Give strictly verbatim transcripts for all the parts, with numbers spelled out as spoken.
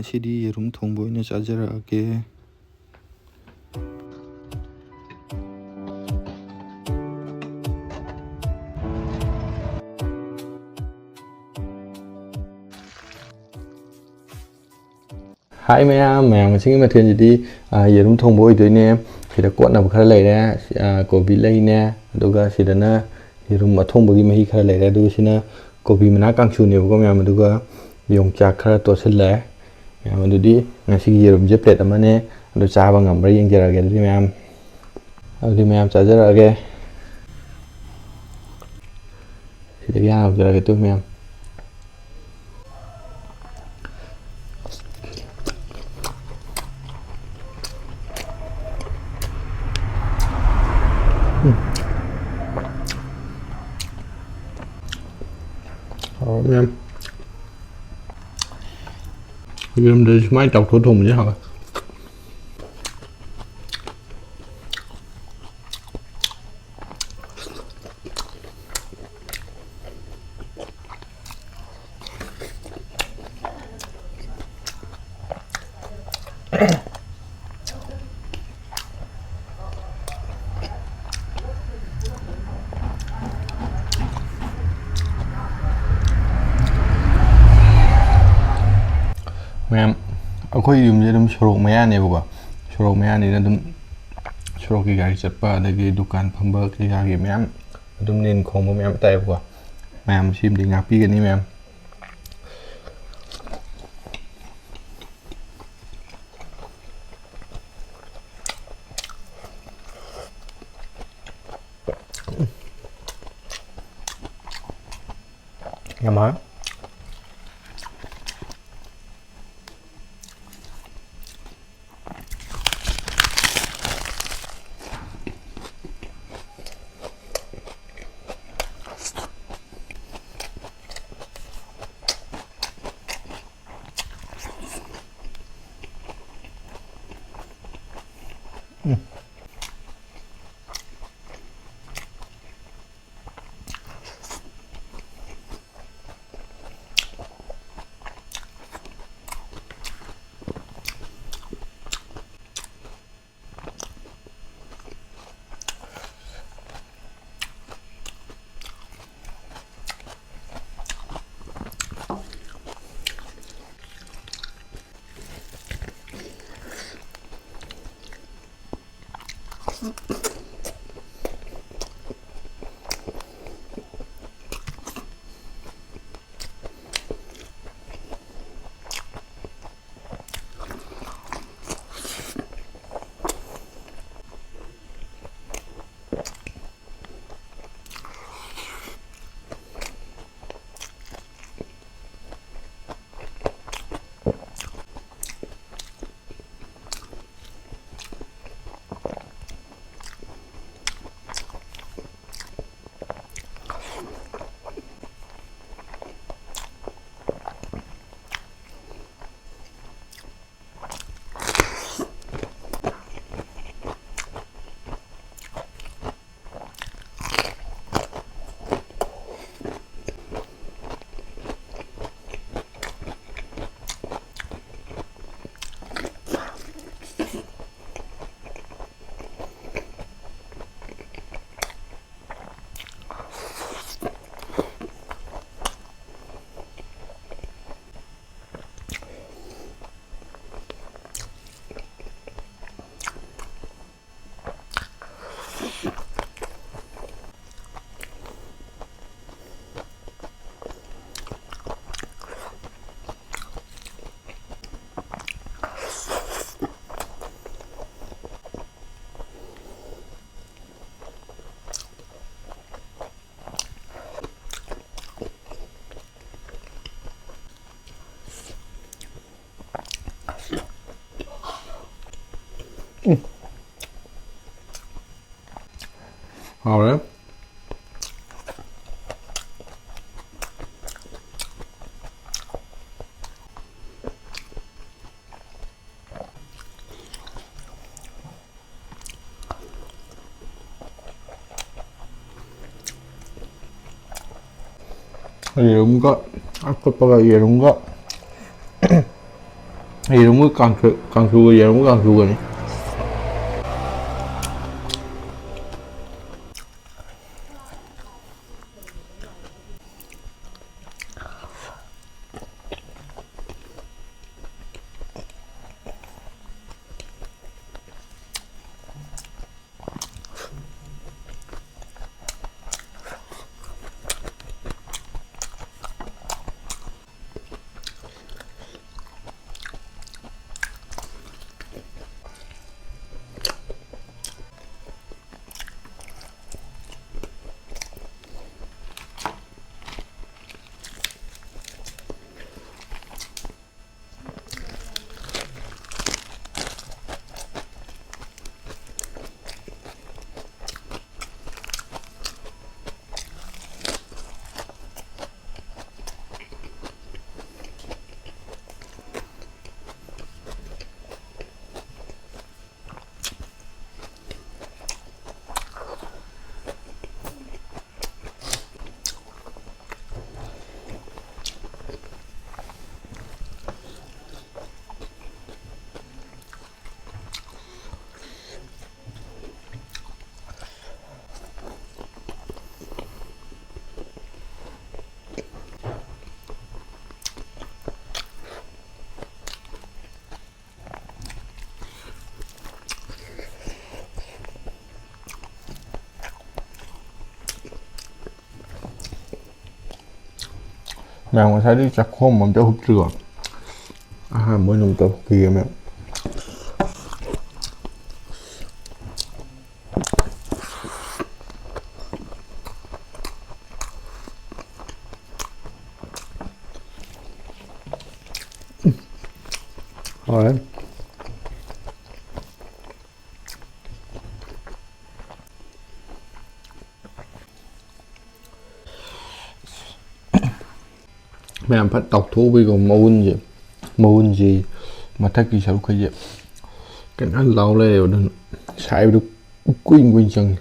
ꯉꯁꯤꯗꯤ ꯌꯦꯔꯨꯝ ꯊꯣꯡꯕ ꯑꯣꯏꯅ ꯆꯥꯖꯔꯛꯑꯒꯦ꯫ ꯍꯥꯏ ꯃꯌꯥꯝ, ꯃꯌꯥꯝ ꯉꯁꯤꯒꯤ ꯃꯊꯦꯜꯁꯤꯗꯤ, ꯑ, ꯌꯦꯔꯨꯝ ꯊꯣꯡꯕ ꯑꯣꯏꯗꯣꯏꯅꯦ꯫ ꯁꯤꯗ ꯀꯣꯠꯅꯕ ꯈꯔ ꯂꯩꯔꯦ, ꯑ, ꯀꯣꯕꯤ ꯂꯩꯅꯦ, ꯑꯗꯨꯒ ꯁꯤꯗꯅ ꯌꯦꯔꯨꯝ ꯑꯊꯣꯡꯕꯒꯤ ꯃꯍꯤ ꯈꯔ ꯂꯩꯔꯦ, ꯑꯗꯨꯒ ꯁꯤꯅ ꯀꯣꯕꯤ ꯃꯅꯥ ꯀꯥꯡꯁꯨꯅꯦꯕꯀꯣ ꯃꯌꯥꯝ, ꯑꯗꯨꯒ ꯌꯣꯡꯆꯥꯛ ꯈꯔ ꯇꯣꯠꯁꯤꯜꯂꯦ ꯃꯌꯥꯝ꯫ ꯑꯗꯨꯗꯤ ꯉꯁꯤꯒꯤ ꯌꯦꯔꯨꯝꯁꯦ plate ꯑꯃꯅꯦ, ꯑꯗꯨ ꯆꯥꯕ ꯉꯝꯕ꯭ꯔꯥ ꯌꯦꯡꯖꯔꯒꯦ꯫ ꯑꯗꯨꯗꯤ ꯃꯌꯥꯝ, ꯑꯗꯨꯗꯤ ꯃꯌꯥꯝ ꯆꯥꯖꯔꯛꯑꯒꯦ꯫ ꯁꯤꯗꯒꯤ ꯍꯥꯟꯅ ꯍꯧꯖꯔꯒꯦ ꯇꯨ ꯃꯌꯥꯝ꯫ ꯎꯝ꯫ ꯍꯥꯎꯔꯦ ꯃꯌꯥꯝ꯫ ꯌꯦꯔꯨꯝꯗꯁꯨ ꯁꯨꯃꯥꯏꯅ ꯇꯥꯎꯊꯣꯛ ꯊꯣꯡꯕꯁꯦ ꯍꯥꯎꯋꯦ꯫ ꯃꯌꯥꯝ, ꯑꯩꯈꯣꯏ ꯌꯨꯝꯁꯦ ꯑꯗꯨꯝ ꯁꯣꯔꯣꯛ ꯃꯌꯥꯅꯦꯕꯀꯣ꯫ ꯁꯣꯔꯣꯛ ꯃꯌꯥꯅꯤꯅ ꯑꯗꯨꯝ ꯁꯣꯔꯣꯛꯀꯤ ꯒꯥꯔꯤ ꯆꯠꯄ, ꯑꯗꯒꯤ ꯗꯨꯀꯥꯟ ꯐꯝꯕ ꯀꯩꯀꯥꯒꯤ ꯃꯌꯥꯝ ꯑꯗꯨꯝ ꯅꯤꯟ ꯈꯣꯡꯕ ꯃꯌꯥꯝ ꯇꯥꯏꯌꯦꯕꯀꯣ꯫ ꯃꯌꯥꯝ ꯁꯤꯃꯗꯤ ꯉꯥꯛꯄꯤꯒꯅꯤ ꯃꯌꯥꯝ꯫ ꯌꯥꯝ ꯍꯥꯎꯋꯦ꯫ ꯍꯥꯎꯔꯦ꯫ ꯌꯦꯔꯨꯝꯒ ꯑꯐꯨꯠꯄꯒ ꯌꯦꯔꯨꯝꯒ, ꯌꯦꯔꯨꯝꯒ ꯀꯥꯡꯁꯨ, ꯀꯥꯡꯁꯨꯒ ꯌꯦꯔꯨꯝꯒ ꯀꯥꯡꯁꯨꯒꯅꯤ꯫ ꯃꯌꯥꯝ, ꯉꯁꯥꯏꯗꯒꯤ ꯆꯥꯛꯈꯣꯝ ꯑꯝꯇ ꯍꯨꯞꯇ꯭ꯔꯤꯀꯣ꯫ ꯑꯍꯥꯟꯕ ꯑꯣꯏꯅ ꯑꯝꯇ ꯍꯨꯞꯈꯤꯒꯦ, ꯃꯌꯥꯝ꯫ ꯍꯣꯏ꯫ ꯃꯌꯥꯝ ꯐꯠ ꯇꯥꯎꯊꯣꯛꯎꯕꯩꯀꯣ, ꯃꯎꯟꯁꯦ, ꯃꯎꯟꯁꯤ ꯃꯊꯛꯀꯤ ꯁꯔꯨꯛꯈꯩꯁꯦ ꯀꯩꯅꯣ ꯂꯥꯎ ꯂꯩꯔꯦꯕ, ꯑꯗꯨꯅ ꯁꯥꯏꯕꯗꯨ ꯀꯨꯏꯅ ꯀꯨꯏꯅ ꯆꯪꯉꯤ꯫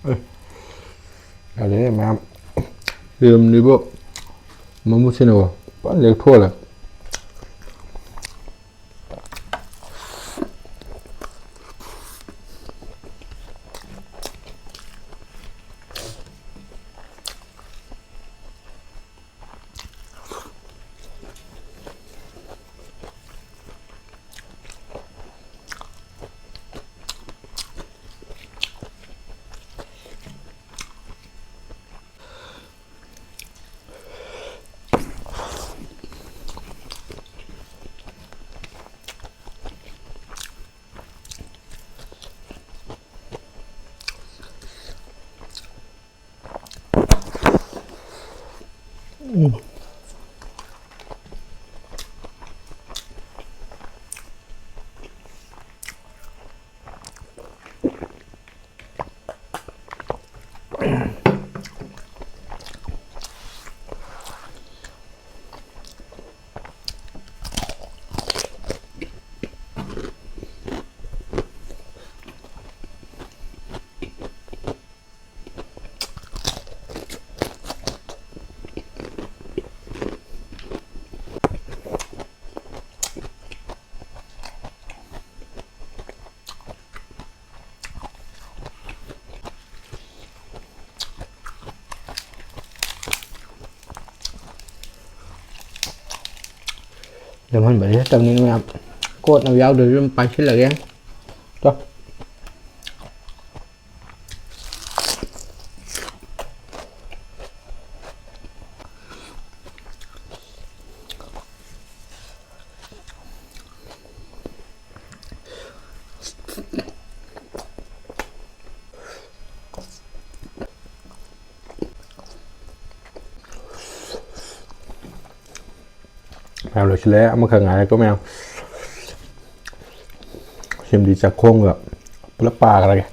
ꯑꯦ, ꯌꯥꯗꯦꯍꯦ ꯃꯌꯥꯝ꯫ ꯌꯦꯔꯨꯝꯅꯤꯕꯨ ꯃꯃꯨꯠꯁꯤꯅꯕꯨ ꯐꯖꯅ ꯂꯦꯛꯊꯣꯛꯍꯜꯂꯦ꯫ ꯂꯦꯝꯍꯟꯕꯁꯦ ꯇꯧꯅꯤꯡ ꯃꯌꯥꯝ꯫ ꯀꯣꯠꯅꯕ ꯌꯥꯎꯗ꯭ꯔꯁꯨ ꯑꯗꯨꯝ ꯄꯥꯏꯁꯤꯜꯂꯒꯦ꯫ ꯇꯣ꯫ ꯃꯌꯥꯝ ꯂꯣꯏꯁꯤꯜꯂꯦ, ꯑꯃꯈꯛ ꯉꯥꯏꯔꯦꯀꯣ ꯃꯌꯥꯝ꯫ ꯁꯤꯃꯗꯤ ꯆꯥꯛꯈꯣꯝꯒ ꯄꯨꯂꯞ ꯄꯥꯈ꯭ꯔꯒꯦ꯫